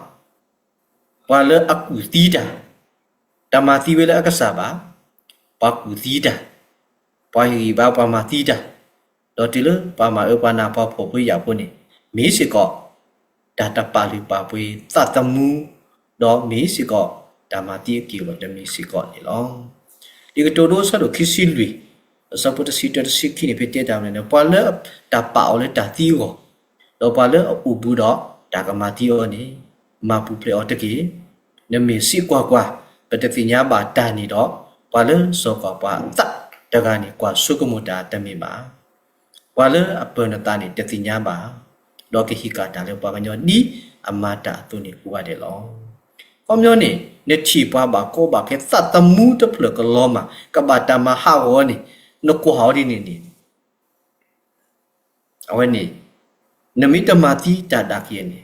ပှၤလၢအကူၣ်သံတၢ်, တမၤသံဝဲလၢအကစၢ်ဘၣ်, ပှၤကူၣ်သံတၢ်, ပှၤဟ့ၣ်ဂံၢ်ဘါပှၤမၤသံတၢ်, ဒီးတုၤလၢပှၤမၤအၢပှၤနးပှၤဖှီၣ်ဖိယာ်ဖိန့ၣ် မ့ၢ်စ့ၢ်ကီး တၢ်တပာ်လုၢ်ပာ်ပှ့ၤသးသမူ, ဒီးမ့ၢ်စ့ၢ်ကီး တၢ်မၤသံအက့ၢ်အဂီၤတမံၤစ့ၢ်ကီးန့ၣ်လီၤ. လံာ်ကတိၤဒိ အဆၢဒိၣ်ခံဆံလွံၢ်, အဆၢဖိတဆံတၢတဆံခံန့ၣ် ဖဲတဲတၢ်မနုၤန့ၣ် ပှၤလၢတၢ်ပာ်အီၤလၢတၢ်သံအဂီၢ်, ဒီးပှၤလၢအအိၣ်ဘူးဒီးတၢ်ကမၤသံအီၤန့ၣ် မၤပူၤဖျဲးအီၤတက့ၢ်. နမ့ၢ်စံးကွၢ်ကွၢ်, ပတသ့ၣ်ညါဘၣ်တၢ်န့ၣ်ဒီး, ပှၤလၢစီၤပၤပှၤသးတဂၤန့ၣ် ကွၢ်ဆိကမိၣ်တၢ်တမ့ၢ်ဘၣ်. ပှၤလၢအပၢၤနသးန့ၣ် တသ့ၣ်ညါဘၣ်, ဒီးကဟ့ၣ်ကၣ်တၢ်လၢပှၤကညီဒ်အမၤတၢ်အသိးန့ၣ် ကိးဂၤဒဲးလီၤ. ခီပညီန့ၣ် နထံၣ်ပှၤဘၣ်ကီဘၣ်ခဲသးသမူတဖျၢၣ်ကလီၤမၢ် ကဘၣ်တၢ်မၤဟးဂီၤန့ၣ် နကွၢ်အီၤဒ်န့ၣ်န့ၣ် အဝဲန့ၣ် နမ့ၢ်တမၤသံတၢ်ဒၣ်ကယဲၢ်န့ၣ်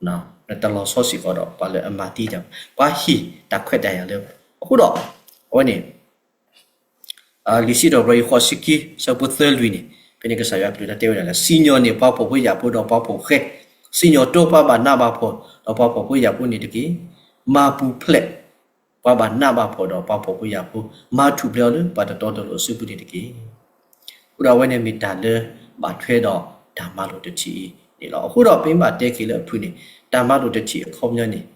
နတလီၤဆီစ့ၢ်ကီးဒီး ပှၤလၢအမၤသံတၢ်, ပှၤဟ့ၣ်တၢ်ခွဲးတၢ်ယာ်လၢ, အဃိဒီး အဝဲန့ၣ် လံာ်စံးထီၣ်ပတြၢၤ အခိၣ်ဃိးဆံခံ အဆၢဖိသၢလွံၢ်န့ၣ် ဖဲန့ၣ်ကစၢ်ယွၤအကလုၢ်တၢ်တဲဝဲဒၣ်လၢ စံၣ်ညီၣ်န့ၢ်ပှၤဖှီၣ်ဖိယာ်ဖိဒီးပှၤဖှီၣ်ဃဲ, စံၣ်ညီၣ်တီပှၤဘၣ်နးဘၣ်ဖှီၣ်ဒီးပှၤဖှီၣ်ဖိယာ်ဖိန့ၣ်တက့ၢ်. မၤပူၤဖျဲး ပှၤဘၣ်နးဘၣ်ဖှီၣ်ဒီးပှၤဖှီၣ်ဖိယာ်ဖိ, မၤထူၣ်ဖျဲးအီၤလၢပှၤတတီတလိၤအစုပူၤန့ၣ်တက့ၢ်. အဃိဒီးအဝဲန့ၣ်မ့ၢ်တၢ်လၢဘၣ်ထွဲဒီးတၢ်မၤလိာ်တထံၣ်အံၤန့ၣ်လီၤ. အဃိဒီးပမ့ၢ်ဘၣ်တဲက့ၤလၢအဖုၣ်န့ၣ် တၢ်မၤလိာ်တထံၣ်အခီပညီန့ၣ်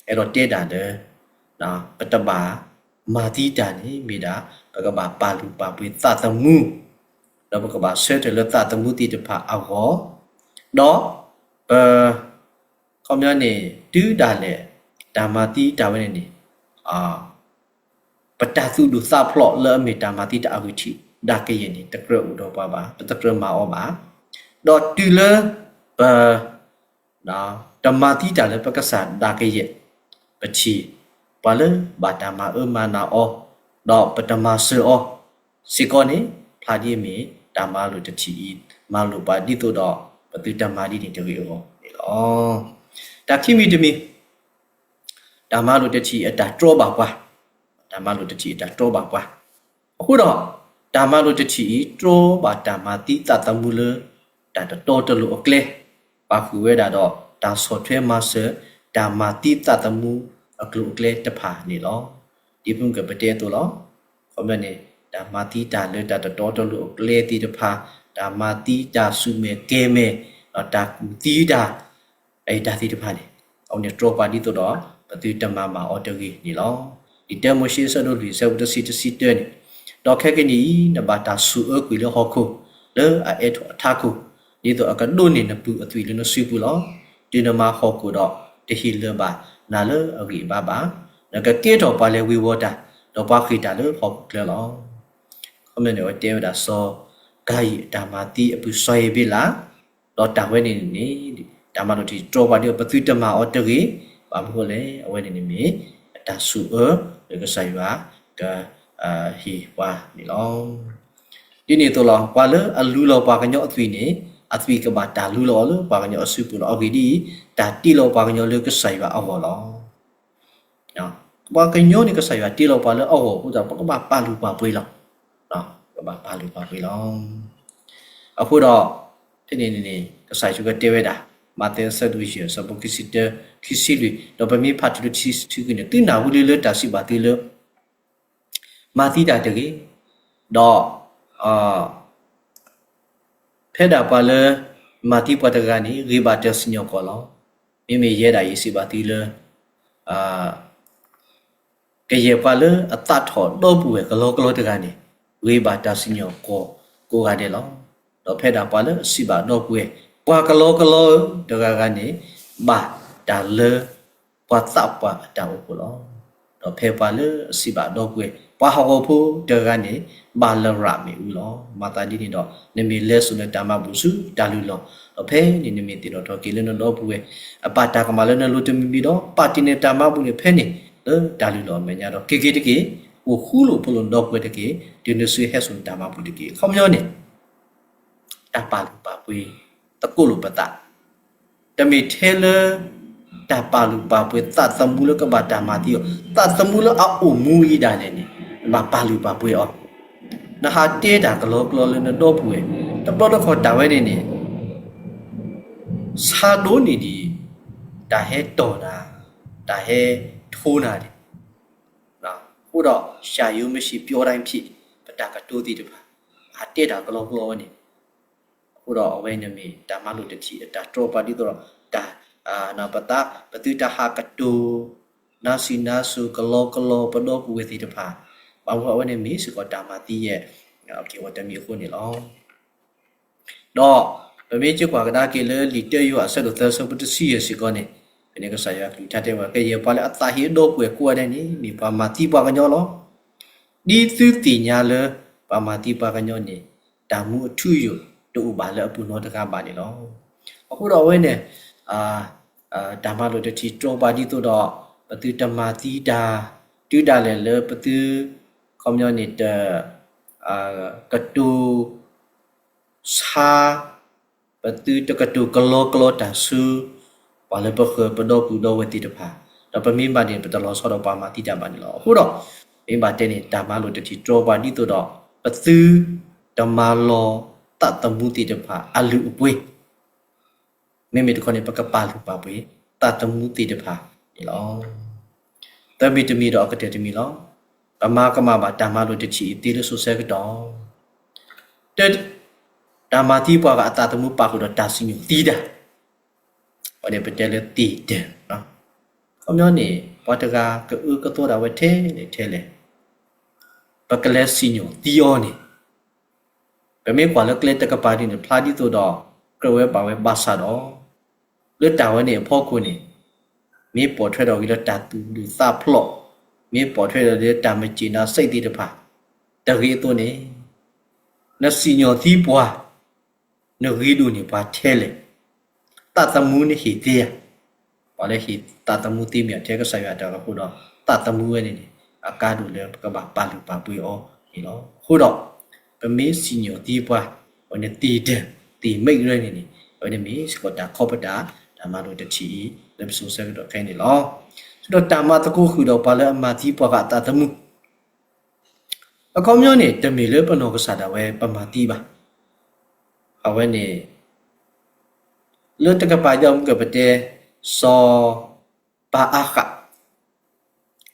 အဲၣ်ဒိးတဲဒၣ်လၢ ပတဘၣ်မၤသံတၢ်န့ၣ် မ့ၢ်ဒၣ် ပကဘၣ်ပာ်လုၢ်ပာ်ပှ့ၤသးသမူ, ဒီးပကဘၣ်ဆၢထၢၣ်လၢသးသမူသ့ၣ်တဖၣ်အဂီၢ်, ဒီးပ ခီပညီန့ၣ် တုၤဒၣ်လဲာ် တၢ်မၤသံတၢ်ဝဲန့ၣ်န့ၣ် ပတၢ်သူၣ်ဒူၣ်သးဖျိးလၢအမ့ၢ်တၢ်မၤသံတၢ်အဂံၢ်ထံးဒၣ်ကယဲၢ်န့ၣ် တကြၢးအိၣ်ဒီးပှၤဘၣ်, ပတကြၢးမၤအီၤဘၣ်. ဒီးတုၤလၢပ တမၤသံတၢ်လၢပကစၢ်ဒၣ်ကယဲၢ်, ပထံၣ်ပှၤလၢဘၣ်တၢ်မၤအၢမၤနးအီၤ, ဒီးပတမၤစၢၤအီၤစ့ၢ်ကီးန့ၣ် ဖျါဒ်အမ့ၢ်တၢ်မၤလိာ်တထံၣ်အံၤ မၤလိာ်ပှၤဒ်သိးဒီး ပသုတမၤဒ်န့ၣ်တဂ့ၤအဂီၢ်န့ၣ်လီၤ. တၢ်ခံမံၤတမံၤ တၢ်မၤလိာ်တထံၣ်အတၢ်တြီဘၣ်ပှၤ, တၢ်မၤလိာ်တထံၣ်အတၢ်တြီဘၣ်ပှၤ. အဃိဒီး တၢ်မၤလိာ်တထံၣ်အံၤ တြီဘၣ်တၢ်မၤသံသးသမူလၢ တၢ်တတီတလိၤအကျဲ, ပာ်ဃုာ်ဝဲဒၣ်ဒီး တၢ်ဆီၣ်ထွဲမၤစၢၤ တၢ်မၤသံသးသမူအကျိၤအကျဲတဖၣ်န့ၣ်လီၤ. ဒ်ပမ့ၢ်ကပတဲအသိးလီၤ. ခီပညီန့ၣ် တၢ်မၤသံတၢ်လၢတၢ်တတီတလိၤအကျဲသ့ၣ်တဖၣ်, တၢ်မၤသံတၢ်ဆူၣ်မဲာ်ကဲၤမဲာ်, ဒီးတၢ်ကူၣ်သံတၢ် အတၢ်သ့ၣ်တဖၣ်န့ၣ် အဝဲန့ၣ်တြီပှၤဒ်သိးဒီး ပသုတမၤဘၣ်အီၤတဂ့ၤန့ၣ်လီၤ. လံာ်တၢမိၤၡ့အဆၢဒိၣ်လွံၢ် အဆၢဖိတဆံ တဆံတၢန့ၣ်, ဒီးခဲကနံၣ်အံၤ နဘၣ်တၢ်ဆိၣ်အၢကွံာ်လၢဟီၣ်ခိၣ်လၢအအဲးထီၣ်အထးခိၣ်, ဒ်သိးအကဒိးန့ၢ်နပုၢ်အသွံၣ်လၢနစုပူၤလီၤ. တုၤနမၤဟီၣ်ခိၣ်ဒီး တဟ့ၣ်လၢၤဘၣ်နၤလၢအဂံၢ်အဘါဘၣ်. နကကဲထီၣ်ပှၤလဲၤဝ့ၤဝီၤတၢ်, ဒီးပှၤဃ့ၢ်တၢ်လၢဟီၣ်ခိၣ်ချၢလီၤ. ခီပညီန့ၣ် အဝဲတဲဝဲဒၣ် စီၤကၤယံၣ်အတၢ်မၤသံအပုၢ်စီၤဧ့ၤဘ့လး, ဒီးတၢ်ဝဲန့ၣ်န့ၣ် တၢ်မၤလိာ်တထံၣ်တြီပှၤဒ်သိး ပသုတမၤအီၤတဂ့ၤ, ဘၣ်မနုၤအဃိလဲၣ်, အဝဲန့ၣ်န့ၣ်မ့ၢ် အတၢ်ဆိၣ်အၢလၢကစၢ်ယွၤက ဟ့ၣ်ပှၤန့ၣ်လီၤ. ဒ်န့ၣ်အသိးလီၤ. ပှၤလၢအလူလီၤပှၤကညီအသွံၣ်န့ၣ် အသွံၣ်ကဘၣ်တၢ်လူလီၤအီၤလၢပှၤကညီအစုပူၤလီၤ. အဂ့ၢ်ဒ်အံၤ, တၢ်တ့လီၤပှၤကညီလၢကစၢ်ယွၤအဂီၢ်လီၤ. ပှၤကညီန့ၣ် ကစၢ်ယွၤတ့လီၤပှၤလၢအဂီၢ်အဃိသတး ပကဘၣ်ပာ်လုၢ်ပာ်ပှ့ၤလီၤ. ပကဘၣ်ပာ်လုၢ်ပာ်ပှ့ၤလီၤ. အဃိဒီး ဖဲန့ၣ်န့ၣ် ကစၢ်ယ့ၣ်ၡူးခရံာ်တဲဝဲဒၣ်, မးသဲအဆၢဒိၣ်ယဲၢ် အဆၢဖိခံဆံတၢ ခံဆံလွံၢ်, ဒီးပမ့ၢ်ဖးတုၤလၢခံဆံခံန့ၣ် သုနၢ်ဟူလံလၢတၢ်စံးဘၣ်သုလၢ မၤသံတၢ်တဂ့ၤ, ဒီး ဖဲဒၣ်ပှၤလၢ မၤသံပှၤတဂၤန့ၣ် ဂ့ၤဘၣ်တၢ်စံၣ်ညီၣ်ကွီၢ်လီၤ. မ့မ့ၢ်ယဲဒၣ်အံၤစံးဘၣ်သုလၢ ကယဲၢ်ပှၤလၢအသးထီၣ်ဒီပုၢ်ဝဲၢ်ကလီကလီတဂၤန့ၣ် ဂ့ၤဘၣ်တၢ်စံၣ်ညီၣ်ကွီၢ်ကိးဂၤဒဲးလီၤ. ဒီးဖဲဒၣ်ပှၤလၢအစံးဘၣ်ဒီပုၢ်ဝဲၢ် ပှၤကလီကလီဧၢ တဂၤဂၤန့ၣ် ဘၣ်တၢ်လၢ ပှၤသးပှၢ်အတၢ်အိၣ်ဖှိၣ်လီၤ. ဒီးဖဲပှၤလၢအစံးဘၣ်ဒီပုၢ်ဝဲၢ် ပှၤဟးဂီၤဖိတဂၤဂၤန့ၣ် ဘၣ်လရာ်မ့ၣ်အူလီၤ. မၤသးဒ်န့ၣ်ဒီး နမ့ၢ်လဲၤစိာ်နတၢ်မၤဘူၣ်ဆူတၢ်လုၢ်လီၢ်, ဒီးဖဲန့ၣ်နမ့ၢ်သ့ၣ်နီၣ်ထီၣ်က့ၤလၢနဒီပုၢ်ဝဲၢ် အပာ်တၢ်ကမၣ်လၢနလိၤတမံၤမံၤဒီး ပာ်တ့ၢ်နတၢ်မၤဘူၣ်န့ၣ်ဖဲန့ၣ် လၢတၢ်လုၢ်လီၢ်အမဲာ်ညါဒီး က့ၤက့ၤတက့ၢ်, အိၣ်ဃူလိာ်ဖိးလိာ်နဒီပုၢ်ဝဲၢ်တက့ၢ်, တုၤနဆၢဟဲစိာ်နတၢ်မၤဘူၣ်တက့ၢ်. အခီပညီန့ၣ် တၢ်ပာ်လုၢ်ပာ်ပှ့ၤ သကိးလိာ်ပသး, တမ့ၢ်ထဲလၢ တၢ်ပာ်လုၢ်ပာ်ပှ့ၤသးသမူလၢကဘၣ်တၢ်မၤသံအီၤ, သးသမူလၢအအိၣ်မူအံၤဒၣ်လဲာ်န့ၣ် နဘၣ်ပာ်လုၢ်ပာ်ပှ့ၤအီၤ, နဟးတဲတၢ်ကလီကလီလၢနဒီပုၢ်ဝဲၢ်, တဘျီတခီၣ်တၢ်ဝဲန့ၣ်န့ၣ် ဆါဒိၣ်န့ၢ်ဒံး တၢ်ဟဲတီၢ်နၤ, တၢ်ဟဲထိနၤန့ၣ် အဃိဒီး ဆၢယိၤမ့ၢ်ဆံးပျီတၢ်ဖံး ပတၢ်ကတိၤသ့ၣ်တဖၣ် ဟးတဲတၢ်ကလီကလီဝဲန့ၣ် အဃိဒီးအဝဲန့ၣ်မ့ၢ်တၢ်မၤလိာ်တထံၣ်အတၢ်တြီပှၤဒ်သိးဒီး တၢ် ပသး ပသုတဟးကတိၤ နါစံးနါစိၤကလီကလီပဒီပုၢ်ဝဲၢ်သ့ၣ်တဖၣ်, ဘၣ်မနုၤအဃိအဝဲန့ၣ်မ့ၢ်စ့ၢ်ကီးတၢ်မၤသံယဲၢ် က့ၤဝဲတမံၤအဃိန့ၣ်လီၤ. ဒီးပမ့ၢ်စ့ၢ်ကီးကဒါက့ၤလၢလံာ်တၢယိၤဟၣ်အဆၢဒိၣ်သၢဆၢဖိတဆံယဲၢ်စ့ၢ်ကီးန့ၣ်, ဖဲန့ၣ်ကစၢ်ယွၤကလုၢ်ကထါတဲဝဲ ကယဲၢ်ပှၤလၢအသးဟ့အဒီပုၢ်ဝဲၢ်ကိးဂၤဒဲးန့ၣ် မ့ၢ်ပှၤမၤသံပှၤကညီလီၤ. ဒ်သုသ့ၣ်ညါလၢ ပှၤမၤသံပှၤကညီန့ၣ် တၢ်မူအထူအယိာ်တအိၣ်ဘၣ်လၢအပူၤနီတဂၤဘၣ်န့ၣ်လီၤ. အဃိဒီးအဝဲန့ၣ် တၢ်မၤလိာ်တထံၣ်တြီပှၤဒ်သိးဒီး ပသုတမၤသံတၢ် တုၤဒၣ်လဲာ်လၢပသု ခီပညီန့ၣ် တ ကတိၤ ဆါ ပသုတကတိၤကလီကလီတၢ်ဆူ ပှၤလၢပဃၢၤပဒီပုၢ်ဒီဝဲၢ်သ့ၣ်တဖၣ်, ဒီးပမ့ၢ်ဘၣ်န့ၣ် ပတလီၤဆီဒီးပှၤမၤသံတၢ်ဘၣ်န့ၣ်လီၤ. အဃိဒီး မ့ၢ်ဘၣ်တဲန့ၣ် တၢ်မၤလိာ်တထံၣ်တြီပှၤဒ်သိးဒီး ပသုတမၤလီၤသးသမူသ့ၣ်တဖၣ်အလုၢ်အပှ့ၤ မ့မ့ၢ်တခီန့ၣ် ပကပာ်လုၢ်ပာ်ပှ့ၤ သးသမူသ့ၣ်တဖၣ်န့ၣ်လီၤ. သၢမံၤတမံၤဒီးအကတၢၢ်တမံၤလီၤ. ပမၤကမၣ်ဘၣ်တၢ်မၤလိာ်တထံၣ်အံၤသ့လၢစိၤဆၢကတီၢ်, တၢ်မၤသံပှၤဂၤအသးသမူပာ်ဃုာ်ဒီးတၢ်စံၣ်ညီၣ်သံတၢ်, အဝဲန့ၣ်ပတဲလၢသ့ၣ်ဒၢၣ်, ခီပညီန့ၣ် ပှၤတဂၤကအၢကသီဒၣ်ဝဲထဲလဲၣ်ထဲလဲၣ်, ပကလဲၤစံၣ်ညီၣ်သံအီၤန့ၣ် ပမ့ၢ်ကွၢ်လၢကျဲတကပၤဒ်န့ၣ် ဖျါဒ်သိးဒီး ကြၢးဝဲဘၣ်ဝဲဘၣ်ဆၣ်ဒီး လၢတၢ်ဝဲန့ၣ်အဖီခိၣ်န့ၣ် မ့ၢ်ပိာ်ထွဲထီၣ်က့ၤလၢတၢ်သူၣ်ဒူသးဖျိး, မ့ၢ်ပိာ်ထွဲထီၣ်လၢတၢ်မၤစၢၤနၤစဲးသ့ၣ်တဖၣ်, တဂ့ၤအသိးန့ၣ် နစံၣ်ညီၣ်သံပှၤ, နဂ့ၤဒိၣ်န့ၢ်ပှၤထဲလဲၣ်, သးသမူနဟ့ၣ်သ့ဧါ. ပှၤလၢဟ့ၣ်သးသမူသ့မ့ၢ်အထဲကစၢ်ယွၤတၢ်အဃိဒီး သးသမူဝဲန့ၣ်န့ၣ် အကါဒိၣ်လၢပကဘၣ်ပာ်လုၢ်ပာ်ပှ့ၤအီၤန့ၣ်လီၤ. အဃိဒီး ပမ့ၢ်စံၣ်ညီၣ်သံပှၤ, အဝဲန့ၣ်သ့ၣ်ဒၢၣ်, သ့ၣ်မ့ၢ်ရၢန့ၣ်န့ၣ် အဝဲန့ၣ်မ့ၢ်စ့ၢ်ကီးတၢ်ခီပတာ်, တၢ်မၤလိာ်တထံၣ်အံၤ လၢပစိၤဆၢကတီၢ်ခဲအံၤန့ၣ်လီၤ. ဒီးတၢ်မၤသကိးဃုာ်ဒီးပှၤလၢအမၤသံပှၤဂၤအသးသမူ အခီပညီန့ၣ် တမ့ၢ်လၢပနီၢ်ကစၢ်ဒၣ်ဝဲပမၤသံဘၣ်. အဝဲန့ၣ် လၢတကပၤဒ်အမုၢ်ကပတဲ စီၤပၤအၤဃး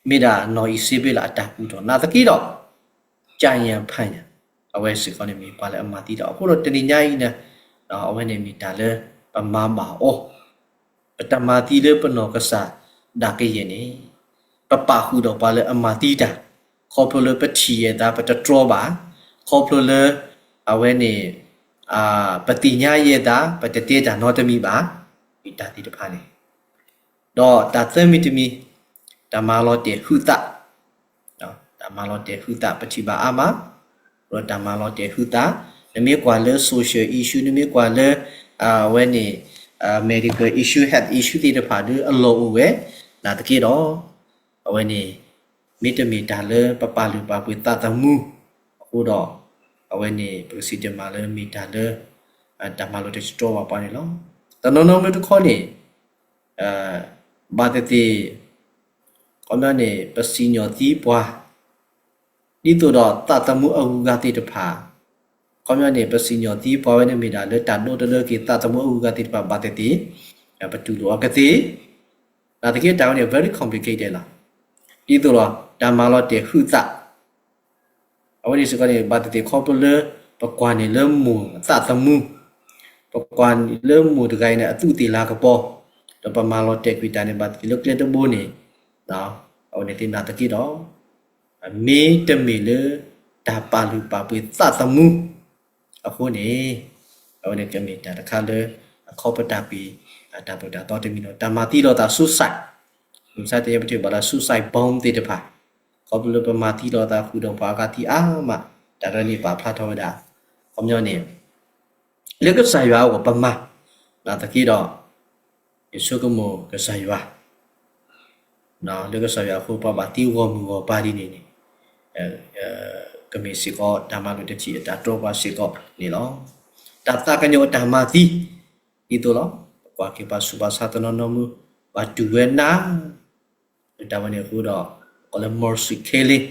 မ့ၢ်ဒၣ်နီၢ်အံၤစ့ဘ့လးအတၢ်ကူၣ်ထီၣ် နာ်သက့ဒီး ကၠၣ်ညၣ်ဖးညၣ် အဝဲစ့ၢ်ကီးန့ၣ်မ့ၢ်ပှၤလၢအမၤသံတၢ်. အဃိဒီးတနံၤညါအံၤန့ၣ် အဝဲန့ၣ်မ့ၢ်တၢ်လၢပမၤဘၣ်အီၤ ပတမၤသံလၢပနီၢ်ကစၢ်ဒၣ်ကယဲၢ်န့ၣ် ပပာ်ဃုာ်ဒီးပှၤလၢအမၤသံတၢ် ခီဖျိလၢပထံၣ်ယဲၢ်သး ပတတြီဘၣ်, ခီဖျိလၢ အဝဲန့ၣ် ပသ့ၣ်ညါယဲၢ်သး ပတတဲတၢ်နီတမံၤဘၣ်, မ့ၢ်တၢ်သ့ၣ်တဖၣ်န့ၣ် ဒီးတၢ်သၢမံၤတမံၤ တၢ်မၤလီၤတဲာ်ဟုသး, တၢ်မၤလီၤတဲာ်ဟုသး ပထံၣ်ဘၣ်အါမး, ဒီးတၢ်မၤလီၤတဲာ်ဟုသး, နမ့ၢ်ကွၢ်လၢ social issue နမ့ၢ်ကွၢ်လၢ အဝဲန့ၣ် medical issue, health issue သ့ၣ်တဖၣ်ဒီးအလီၢ်အိၣ်ဝဲ, နာ်သက့ဒီး အဝဲန့ၣ် မ့တမ့ၢ်တၢ်လၢပပာ်လုၢ်ပာ်ပှ့ၤသးသမူအဃိဒီး အဝဲန့ၣ် ပကစံးတမၤလၢမ့ၢ်တၢ်လၢ တၢ်မၤလိာ်တၢ်တြီဘၣ်ပှၤန့ၣ်လီၤ. တနီၤနီၤမ့ၢ်တခီန့ၣ် ဘၣ်သ့ၣ်သ့ၣ် ခီပညီန့ၣ် ပစံၣ်ညီၣ်သံပှၤ ဒ်သိးဒီးသးသမူအဂုၤအဂၤသ့ၣ်တဖၣ်, ခီပညီန့ၣ် ပစံၣ်ညီၣ်သံပှၤဝဲန့ၣ်မ့ၢ်ဒၣ်လၢတၢ်ဒိတလၢက့ၤသးသမူအဂုၤအဂၤသ့ၣ်တဖၣ်ဘၣ်သ့ၣ်သ့ၣ်, ပတူၢ်လိာ်အီၤကသ့, နာ်သက့တၢ်ဝဲန့ၣ် very complicated လီၤ. ဒ်သိးဒီး တၢ်မၤလီၤတဲာ်ဟုသး အဝဲန့ၣ်စ့ၢ်ကီးန့ၣ် ဘၣ်သ့ၣ်သ့ၣ်ခီဖျိလၢ ပကွၢ်န့ၢ်လၢမိၢ်အသးသမူ, ပကွၢ်လၢမိၢ်တဂၤအံၤန့ၣ် အသူးသ့ၣ်လၤကပီၤ, ဒီးပမၤလီၤတဲာ်ကွံာ်တၢ်န့ၣ် ဘၣ်သ့ၣ်သ့ၣ်လၢကျဲတဘိန့ၣ်, အဝဲန့ၣ်သ့ၣ်နာ်သက့ဒီး မ့တမ့ၢ်လၢ တၢ်ပာ်လုၢ်ပာ်ပှ့ၤသးသမူ အဃိန့ၣ် အဝဲန့ၣ်ကမ့ၢ်တၢ်တခါလၢ အခီပတာ်ကွံာ် တၢ်သိၣ်တၢ်သီတမံၤလီၤ. တၢ်မၤသံလိာ်သး suicide, မုၢ်မဆါတနံၤပထံၣ်ဘၣ်လၢ suicide bomb သ့ၣ်တဖၣ်, ခီဖျိလၢပမၤသံလိာ်သးဃုာ်ဒီးပှၤအဂၤသံအါမး, တၢ်တဖၣ်န့ၣ်ပာ်ဖျါထီၣ်ဝဲဒၣ်, ခီပညီန့ၣ် လၢကစၢ်ယွၤအဂီၢ်ပမၤ, နာ်သက့ဒီး ယဆိကမိၣ်ကစၢ်ယွၤ လၢကစၢ်ယွၤအဃိ ပှၤဘၣ်သံဂီၢ်မုၢ်ဂီၢ်ပၤဒ်န့ၣ်န့ၣ် ကမ့ၢ်စ့ၢ်ကီးတၢ်မၤလိာ်တထံၣ်အတၢ်တြီပှၤစ့ၢ်ကီးန့ၣ်လီၤ. တၢ်သးကညီၤအတၢ်မၤသံ ဒ်သိးလီၤ. ပကွၢ်က့ၤပှၤဆူးပှၤဆါတနီၤနီၤမုၢ် ပှၤတူၢ်ဝဲနး လၢတၢ်ဝဲန့ၣ်အဃိဒီး ကိးလၢ mercy killing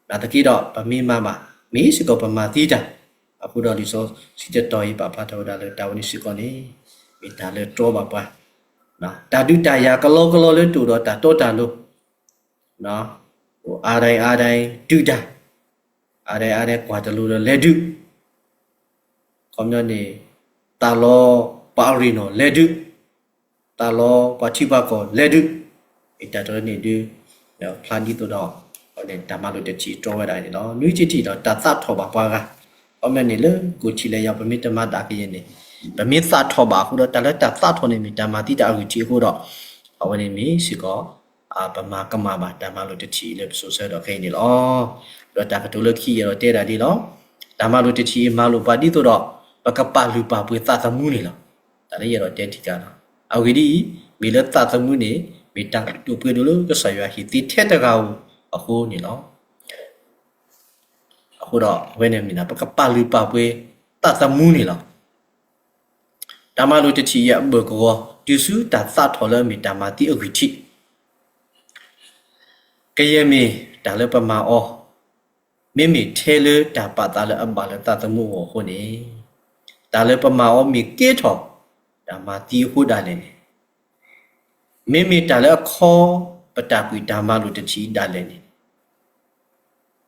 နာ်သက့ဒီး ပမ့ၢ်မၤဘၣ် မ့ၢ်စ့ၢ်ကီးပမၤသံတၢ် အဃိဒီးလံာ်စီဆှံတတီၤအံၤ ပာ်ဖျါထီၣ်ဝဲဒၣ်လၢတၢ်ဝဲန့ၣ်စ့ၢ်ကီးန့ၣ် မ့ၢ်တၢ်လၢတြီဘၣ်ပှၤ တၢ်ဒုးတၢ်ယၤကလီကလီလၢတအိၣ်ဒီးတၢ်တီတၢ်လိၤ အါဒဲအါဒဲဒုးတၢ် အါဒဲအါဒဲကွၢ်တလိၤဒီးလဲၤဒုး ခီပညီန့ၣ် သးလီပှၤအရ့ၣ်နီၤလဲၤဒုး, သးလီပှၤထံပှၤကီၢ်လဲၤဒုး, အတၢ်တၢ်န့ၣ်ဒုး ဖျါဒ်သိးဒီး တၢ်မၤလိာ်တထံၣ်တြီဝဲဒၣ်န့ၣ်လီၤ. နွံထံၣ်တထံၣ်ဒီး တၢ်သးထီၣ်ဘၣ်ပှၤဂၤ, ခီပညီန့ၣ်လၢကိၣ်ထံးလဲၤယၤ ပမ့ၢ်တမၤဒၣ်ကယဲၢ်န့ၣ် ပမ့ၢ်သးထီၣ်ဘၣ်အဃိဒီး တၢ်လၢတၢ်သးထီၣ်န့ၣ် မ့ၢ်တၢ်မၤသံတၢ်အဂံၢ်ထံးအဃိဒီး အဝဲန့ၣ်မ့ၢ်စ့ၢ်ကီး ပမၤကမၣ်ဘၣ်တၢ်မၤလိာ်တထံၣ်လၢပစိၤဆၢကတီၢ်ခဲအံၤန့ၣ်လီၤ. ဒီးတၢ်ကတိၤလၢခံယအဲၣ်ဒိးတဲဒၣ်ဒ်လီၤ. တၢ်မၤလိာ်တထံၣ်အံၤမၤလိာ်ပှၤဒ်သိးဒီး ပကပာ်လုၢ်ပာ်ပှ့ၤသးသမူန့ၣ်လီၤ. တၢ်လၢယအဲၣ်ဒိးတဲထံကါလီၤ. အဂ့ၢ်ဒ်အံၤ, မ့ၢ်လၢသးသမူန့ၣ် မ့ၢ်တၢ်ဒိၣ်ပှ့ၤဒိၣ်လၢကစၢ်ယွၤဟ့ၣ်သ့ထဲတဂၤဧိၤအဃိန့ၣ်လီၤ. အဃိဒီးအဝဲန့ၣ်မ့ၢ်ဒၣ် ပကပာ်လုၢ်ပာ်ပှ့ၤသးသမူန့ၣ်လီၤ. တၢ်မၤလိာ်တထံၣ်အံၤအဘၢၣ်ကဝီၤ တုၤဆူတၢ်သးထီၣ်လၢအမ့ၢ်တၢ်မၤသံအဂံၢ်ထံး ကယဲၢ်မ့ၢ်တၢ်လၢပမၤအီၤ, မ့မ့ၢ်ထဲလၢတၢ်ပာ်သးလၢအဘၣ်လၢသးသမူအဂီၢ်အဃိန့ၣ်, တၢ်လၢပမၤအီၤမ့ၢ်ကဲထီၣ်တၢ်မၤသံအဃိဒၣ်လဲာ်န့ၣ်, မ့မ့ၢ်တၢ်လၢအခီပတာ်ကွံာ်တၢ်မၤလိာ်တထံၣ်ဒၣ်လဲာ်န့ၣ်,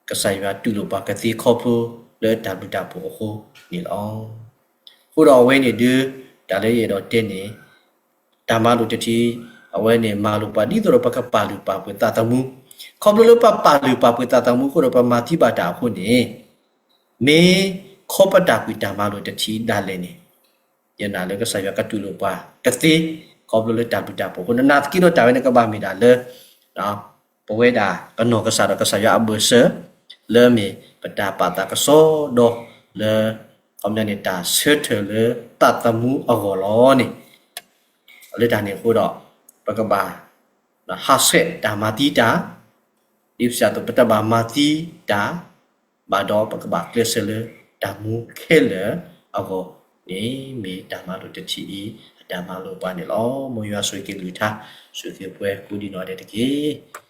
ကစၢ်ယွၤတူၢ်လိာ်ပှၤကသ့ခီဖျိလၢတၢ်ဘျုးတၢ်ဖှိၣ်အဃိန့ၣ်လီၤ. အဃိဒီးအဝဲန့ၣ်ဒုး တၢ်လၢယအဲၣ်ဒိးတဲန့ၣ် တၢ်မၤလိာ်တထံၣ် အဝဲန့ၣ်မၤလိာ်ပှၤဒ်သိးဒီးပကပာ်လုၢ်ပာ်ပှ့ၤသးသမူ, ခီဖျိလၢပပာ်လုၢ်ပာ်ပှ့ၤသးသမူအဃိဒီးပမၤသံဘၣ်တၢ်အဃိန့ၣ်, မ့ၢ်ခီပတာ်ကွံာ်တၢ်မၤလိာ်တထံၣ်ဒၣ်လဲာ်န့ၣ်, ယနာ်လၢကစၢ်ယွၤကတူၢ်လိာ်ပှၤကသ့ ခီဖျိလၢတၢ်ဘျုးတၢ်ဖှိၣ်အဃိန့ၣ်, နာ်သက့ဒီးတၢ်ဝဲန့ၣ်ကဘၣ်မ့ၢ်ဒၣ်လၢ ပဝဲဒၣ်ကနီၢ်ကစၢ်ဒီးကစၢ်ယွၤအဘၢၣ်စၢၤ လၢမ့ၢ်ပတၢ်ပာ်သးကစီဒီလၢ ခီပညီန့ၣ် တၢ်ဆၢထၢၣ်လၢသးသမူအဂီၢ်လီၤန့ၣ်, လၢတၢ်န့ၣ်အဃိဒီး ပကဘၣ် ဟးဆှဲးတၢ်မၤသံတၢ်, ဒ်ပစံးအသိး ပတဘၣ်မၤသံတၢ်, ဘၣ်ဒီးပကဘၣ်ကျဲးစၢးလၢတၢ်မူခဲလၢာ်အဂီၢ်န့ၣ် မ့ၢ်တၢ်မၤလိာ်တထံၣ်အံၤ အတၢ်မၤလိာ်ပှၤန့ၣ်လီၤ. မ်ယွၤဆိၣ်ဂ့ၤက့ၤကလုၢ်ကထါ ဆိၣ်ဂ့ၤက့ၤပှၤကိးဒံနီၢ်ဒဲးတက့ၢ်.